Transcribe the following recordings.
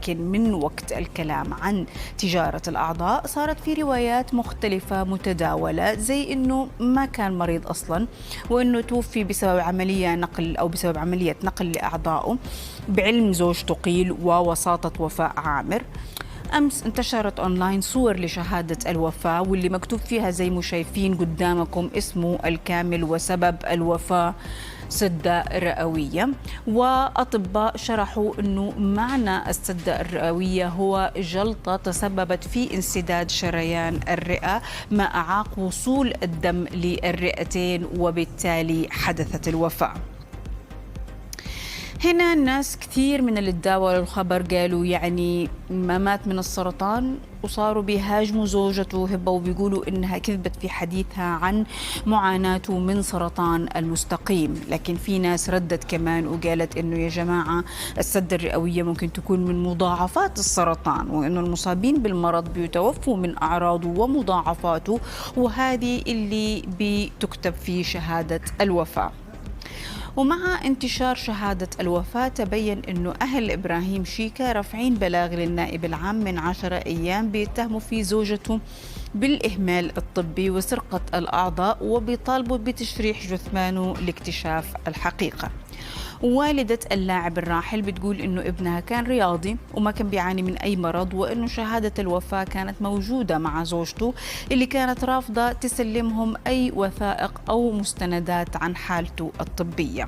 لكن من وقت الكلام عن تجارة الأعضاء صارت في روايات مختلفة متداولة، زي أنه ما كان مريض أصلا، وأنه توفي بسبب عملية نقل أو بسبب عملية نقل لأعضائه بعلم زوجته قيل ووساطة وفاء عامر. أمس انتشرت أونلاين صور لشهادة الوفاة واللي مكتوب فيها زي ما شايفين قدامكم اسمه الكامل وسبب الوفاة سدة رئوية، وأطباء شرحوا أنه معنى السدة الرئوية هو جلطة تسببت في انسداد شريان الرئة ما أعاق وصول الدم للرئتين وبالتالي حدثت الوفاة. هنا الناس كثير من اللي تداولوا الخبر قالوا يعني ما مات من السرطان، وصاروا بيهاجموا زوجته هبة وبيقولوا إنها كذبت في حديثها عن معاناته من سرطان المستقيم. لكن في ناس ردت كمان وقالت إنه يا جماعة السدة الرئوية ممكن تكون من مضاعفات السرطان، وإنه المصابين بالمرض بيتوفوا من أعراضه ومضاعفاته، وهذه اللي بتكتب في شهادة الوفاة. ومع انتشار شهادة الوفاة تبين أنه أهل إبراهيم شيكا رافعين بلاغ للنائب العام من 10 أيام بيتهموا في زوجته بالإهمال الطبي وسرقة الأعضاء، وبيطالبوا بتشريح جثمانه لاكتشاف الحقيقة. والدة اللاعب الراحل بتقول إنه ابنها كان رياضي وما كان بيعاني من أي مرض، وإنه شهادة الوفاة كانت موجودة مع زوجته اللي كانت رافضة تسلمهم أي وثائق أو مستندات عن حالته الطبية.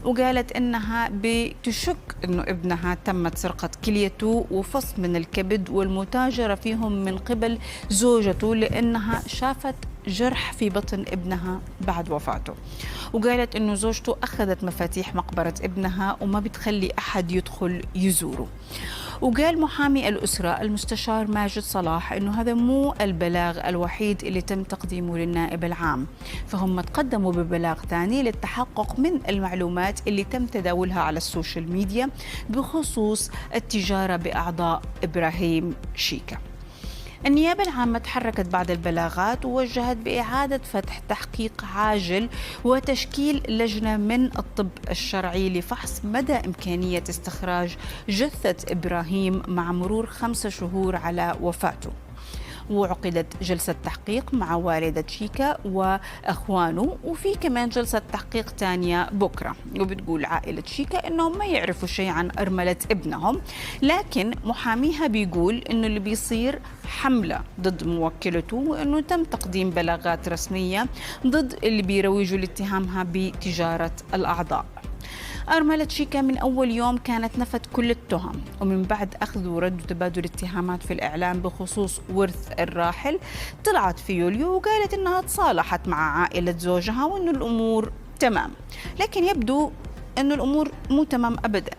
وقالت إنها بتشك إنه ابنها تمت سرقة كليته وفص من الكبد والمتاجرة فيهم من قبل زوجته، لأنها شافت جرح في بطن ابنها بعد وفاته. وقالت إنه زوجته أخذت مفاتيح مقبرة ابنها وما بتخلي أحد يدخل يزوره. وقال محامي الأسرة المستشار ماجد صلاح إنه هذا مو البلاغ الوحيد اللي تم تقديمه للنائب العام، فهم تقدموا ببلاغ ثاني للتحقق من المعلومات اللي تم تداولها على ال social media بخصوص التجارة بأعضاء إبراهيم شيكا. النيابة العامة تحركت بعد البلاغات ووجهت بإعادة فتح تحقيق عاجل وتشكيل لجنة من الطب الشرعي لفحص مدى إمكانية استخراج جثة إبراهيم مع مرور 5 شهور على وفاته. وعقدت جلسة تحقيق مع والدة شيكا وأخوانه، وفي كمان جلسة تحقيق تانية بكرة. وبتقول عائلة شيكا إنهم ما يعرفوا شيء عن أرملة ابنهم، لكن محاميها بيقول إنه اللي بيصير حملة ضد موكلته، وإنه تم تقديم بلاغات رسمية ضد اللي بيروجوا لاتهامها بتجارة الأعضاء. أرملة شيكا من أول يوم كانت نفت كل التهم، ومن بعد أخذ ورد وتبادل اتهامات في الإعلام بخصوص ورث الراحل طلعت في يوليو وقالت إنها تصالحت مع عائلة زوجها وإنه الأمور تمام، لكن يبدو إنه الأمور مو تمام أبدا.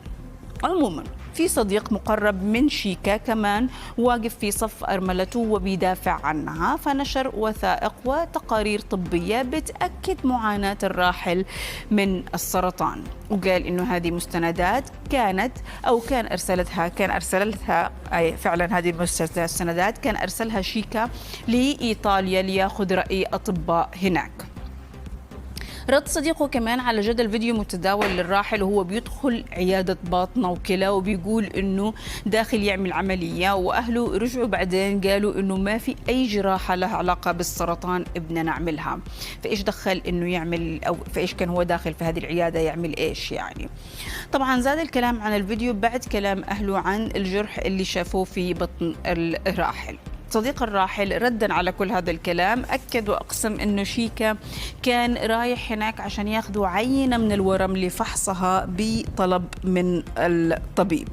عموما في صديق مقرب من شيكا كمان واقف في صف أرملته وبيدافع عنها، فنشر وثائق وتقارير طبية بتأكد معاناة الراحل من السرطان، وقال إنه هذه مستندات كانت أو كان أرسلتها أي فعلا هذه المستندات كان أرسلها شيكا لإيطاليا ليأخذ رأي أطباء هناك. رد صديقه كمان على جدل فيديو متداول للراحل وهو بيدخل عيادة باطنة وكلى وبيقول إنه داخل يعمل عملية، وأهله رجعوا بعدين قالوا إنه ما في أي جراحة لها علاقة بالسرطان ابننا نعملها، فإيش دخل إنه يعمل أو فإيش كان هو داخل في هذه العيادة يعمل إيش يعني. طبعا زاد الكلام عن الفيديو بعد كلام أهله عن الجرح اللي شافوه في بطن الراحل. صديق الراحل ردا على كل هذا الكلام أكد وأقسم أنه شيكا كان رايح هناك عشان ياخذوا عينة من الورم لفحصها بطلب من الطبيب.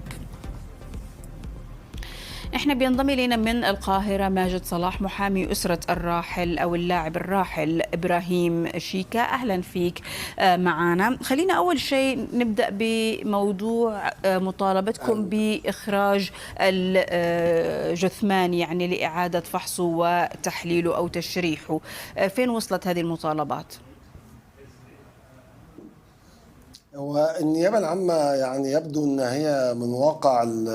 احنا بينضم الينا من القاهرة ماجد صلاح محامي أسرة الراحل أو اللاعب الراحل إبراهيم شيكا. أهلا فيك معنا. خلينا أول شيء نبدأ بموضوع مطالبتكم بإخراج الجثمان يعني لإعادة فحصه وتحليله أو تشريحه. فين وصلت هذه المطالبات؟ هو النيابة العامة يعني يبدو أن هي من واقع ال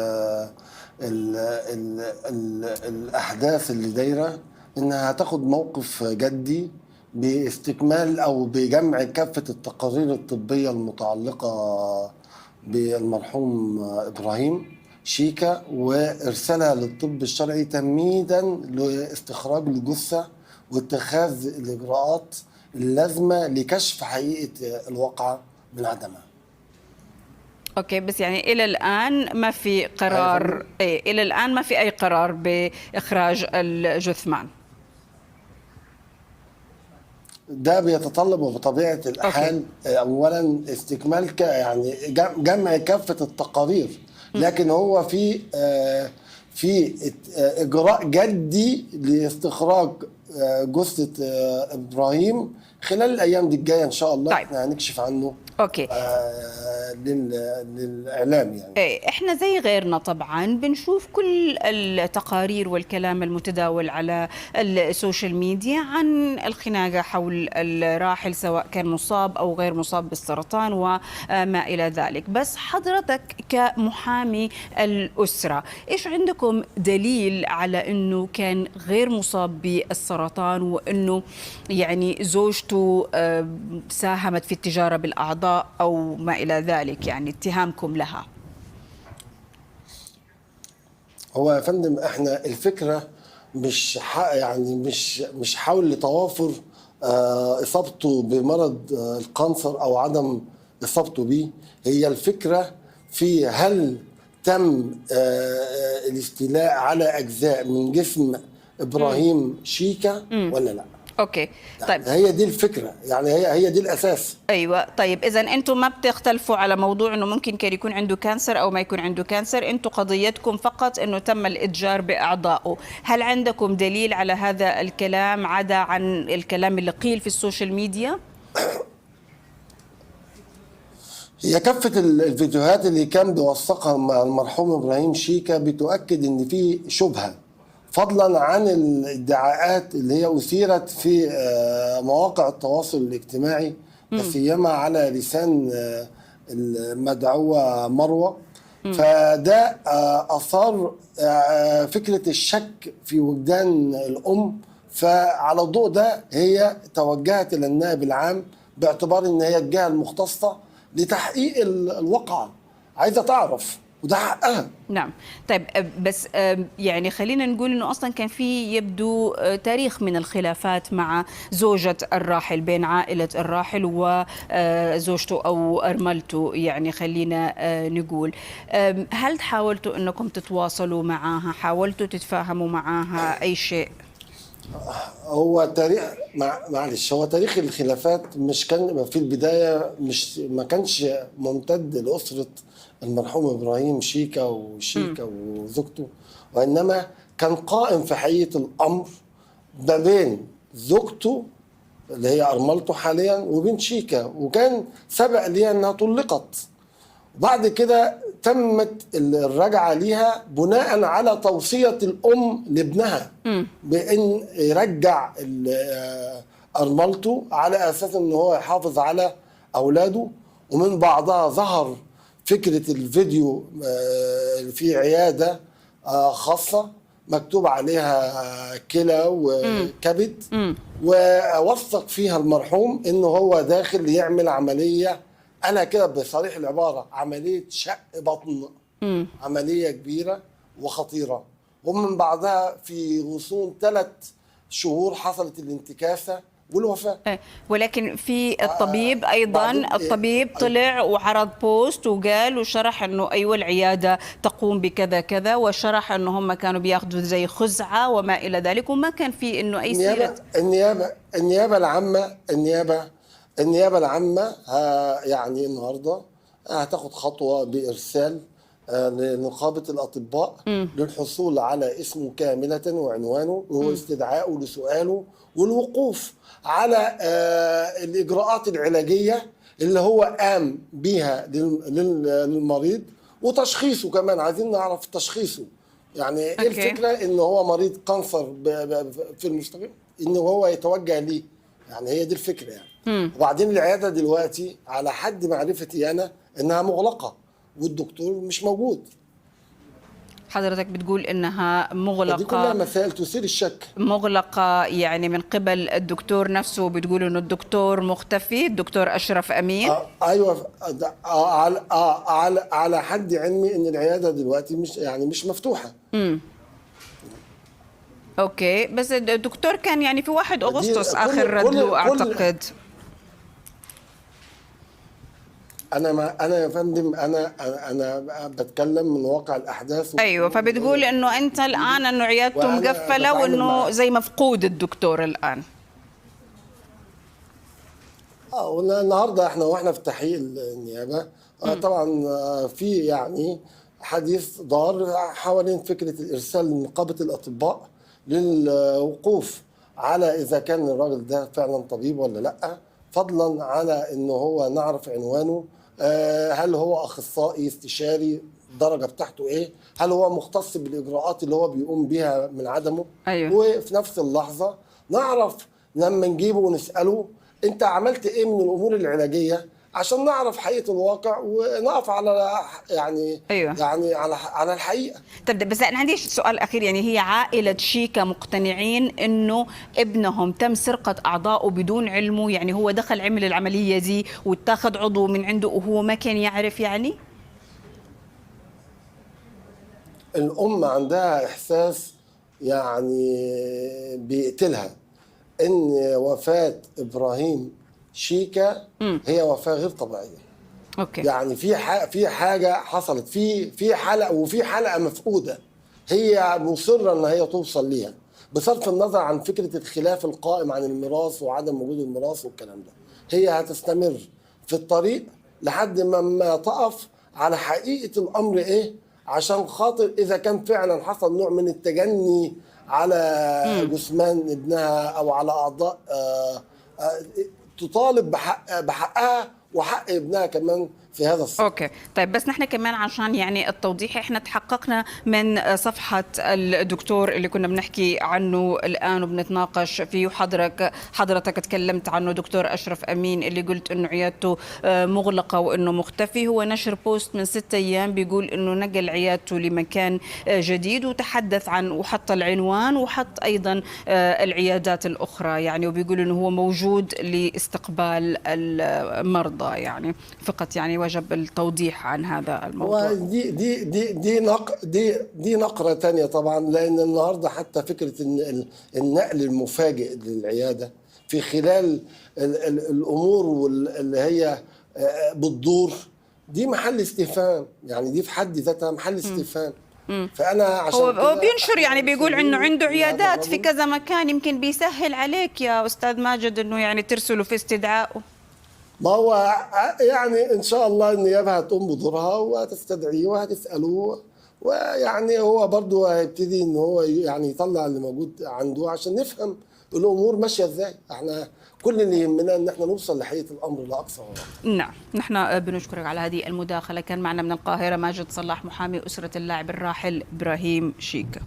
ال ال ال الأحداث اللي دايرة إنها هتاخد موقف جدي باستكمال أو بجمع كافة التقارير الطبية المتعلقة بالمرحوم إبراهيم شيكا وارسالها للطب الشرعي تمهيدا لاستخراج الجثة واتخاذ الاجراءات اللازمة لكشف حقيقة الواقعة من عدمها. okay، بس يعني الى الان ما في قرار. إيه، الى الان ما في اي قرار باخراج الجثمان. ده بيتطلب وبطبيعة الحال اولا استكمال يعني جمع كافة التقارير، لكن هو في في اجراء جدي لاستخراج جثة ابراهيم خلال الايام دي الجاية ان شاء الله. طيب. احنا هنكشف عنه okay للاعلام يعني. ايه، احنا زي غيرنا طبعا بنشوف كل التقارير والكلام المتداول على ال social media عن الخناقة حول الراحل، سواء كان مصاب او غير مصاب بالسرطان وما الى ذلك. بس حضرتك كمحامي الاسرة، ايش عندكم دليل على انه كان غير مصاب بالسرطان، وانه يعني زوجته ساهمت في التجارة بالاعضاء أو ما إلى ذلك، يعني اتهامكم لها؟ هو يا فندم احنا الفكرة مش يعني مش حول توافر اصابته بمرض ال cancer او عدم اصابته بيه. هي الفكرة في هل تم الاستيلاء على اجزاء من جسم ابراهيم شيكا ولا لا. okay طيب، هي دي الفكرة، يعني هي دي الاساس. ايوه طيب، اذا انتم ما بتختلفوا على موضوع انه ممكن كان يكون عنده cancer او ما يكون عنده cancer، انتم قضيتكم فقط انه تم الاتجار باعضائه. هل عندكم دليل على هذا الكلام عدا عن الكلام اللي قيل في ال social media؟ هي كافة الفيديوهات اللي كان بيوثقها مع المرحوم ابراهيم شيكا بتؤكد ان في شبهه، فضلا عن الادعاءات اللي هي اثيرت في مواقع التواصل الاجتماعي، لا سيما على لسان المدعوه مروه. فده اثار فكرة الشك في وجدان الام، فعلى الضوء ده هي توجهت الى النائب العام باعتبار ان هي الجهة المختصة لتحقيق الواقعة، عايزه تعرف وده حقها. نعم طيب، بس يعني خلينا نقول انه اصلا كان في يبدو تاريخ من الخلافات مع زوجة الراحل، بين عائلة الراحل وزوجته او ارملته، يعني خلينا نقول، هل حاولتوا انكم تتواصلوا معاها؟ حاولتوا تتفاهموا معاها اي شيء؟ هو تاريخ معلش، هو تاريخ الخلافات مش كان في البداية، مش ما كانش ممتد لأسرة المرحوم إبراهيم شيكا وشيكا وزوجته، وإنما كان قائم في حقيقة الأمر ما بين زوجته اللي هي أرملته حاليا وبين شيكا، وكان سبق ليها أنها طلقت. وبعد كده تمت الرجعة ليها بناء على توصية الأم لابنها بأن يرجع أرملته على أساس أنه هو يحافظ على أولاده. ومن بعدها ظهر فكرة الفيديو في عيادة خاصة مكتوب عليها كلى وكبد، ووثق فيها المرحوم أنه هو داخل يعمل عملية، أنا كده بصريح العبارة عملية شق بطن، عملية كبيرة وخطيرة. ومن بعدها في غصون 3 شهور حصلت الانتكاسة والوفاة. ولكن في الطبيب أيضا، الطبيب طلع وعرض بوست وقال وشرح أنه أيوة العيادة تقوم بكذا كذا، وشرح أنه هم كانوا بياخذوا زي خزعة وما إلى ذلك، وما كان في أنه أي سيرة. النيابة العامة يعني النهارده هتاخد خطوة بإرسال لنقابة الأطباء للحصول على اسمه كاملة وعنوانه واستدعائه لسؤاله والوقوف على الإجراءات العلاجية اللي هو قام بيها للمريض وتشخيصه كمان. عايزين نعرف تشخيصه، يعني ايه الفكرة إن هو مريض كانسر في المستقبل، إن هو يتوجه ليه، يعني هي دي الفكرة يعني. وبعدين العيادة دلوقتي على حد معرفتي أنا إنها مغلقة والدكتور مش موجود. حضرتك بتقول انها مغلقة. دي كلها مسائل تثير الشك. مغلقة يعني من قبل الدكتور نفسه، بتقول انه الدكتور مختفي، الدكتور اشرف امين. ايوه، على على حد علمي ان العيادة دلوقتي مش مفتوحة. okay، بس الدكتور كان يعني في 1 اغسطس اخر رد له اعتقد. انا يا فندم انا بتكلم من واقع الاحداث. ايوه، فبتقول انه انت الان انه عيادته مقفلة وانه زي مفقود الدكتور الان. النهارده احنا واحنا في تحقيق النيابة طبعا في يعني حديث دار حوالين فكرة الارسال لنقابه الاطباء للوقوف على اذا كان الراجل ده فعلا طبيب ولا لا، فضلا على انه هو نعرف عنوانه، هل هو اخصائي استشاري، الدرجة بتاعته ايه، هل هو مختص بالاجراءات اللي هو بيقوم بيها من عدمه. أيوه. وفي نفس اللحظة نعرف لما نجيبه ونساله انت عملت ايه من الامور العلاجية عشان نعرف حقيقة الواقع ونقف على يعني أيوة. يعني على الحقيقة. طب بس انا عندي سؤال اخير، يعني هي عائلة شيكا مقتنعين انه ابنهم تم سرقه اعضائه بدون علمه، يعني هو دخل عمل العملية دي واتاخذ عضو من عنده وهو ما كان يعرف؟ يعني الام عندها احساس يعني بيقتلها ان وفاه ابراهيم شيكا هي وفاة غير طبيعية. okay. يعني في حاجة حصلت، في حلقة، وفي حلقة مفقودة هي مصرة ان هي توصل ليها، بصرف النظر عن فكرة الخلاف القائم عن الميراث وعدم وجود الميراث والكلام ده. هي هتستمر في الطريق لحد ما تقف على حقيقة الأمر إيه، عشان خاطر إذا كان فعلا حصل نوع من التجني على جثمان ابنها أو على أعضاء تطالب بحقها وحق ابنها كمان في هذا الصف. okay، طيب بس نحن كمان عشان يعني التوضيح، احنا تحققنا من صفحة الدكتور اللي كنا بنحكي عنه الآن وبنتناقش فيه، وحضرتك تكلمت عنه، دكتور أشرف أمين اللي قلت انه عيادته مغلقة وانه مختفي. هو نشر post من 6 أيام بيقول انه نقل عيادته لمكان جديد، وتحدث عن وحط العنوان وحط أيضا العيادات الأخرى يعني، وبيقول انه هو موجود لاستقبال المرضى يعني، فقط يعني وجب التوضيح عن هذا الموضوع. دي دي دي دي نق دي دي نقرة تانية طبعا، لأن النهارده حتى فكرة النقل المفاجئ للعيادة في خلال الأمور اللي هي بتدور دي محل استفهام، يعني دي في حد ذاتها محل استفهام. فأنا عشان هو بينشر يعني بيقول إنه عنده عيادات في كذا مكان، يمكن بيسهل عليك يا أستاذ ماجد إنه يعني ترسله في استدعائه. ما هو يعني إن شاء الله النيابة هتقوم بدورها وهتستدعيه وهتسأله، ويعني هو برضه هيبتدي إن هو يعني يطلع اللي موجود عنده عشان نفهم الأمور ماشية إزاي. إحنا كل اللي يهمنا إن إحنا نوصل لحقيقة الأمر لأقصى غاية. نعم، نحن بنشكرك على هذه المداخلة. كان معنا من القاهرة ماجد صلاح، محامي أسرة اللاعب الراحل إبراهيم شيكا.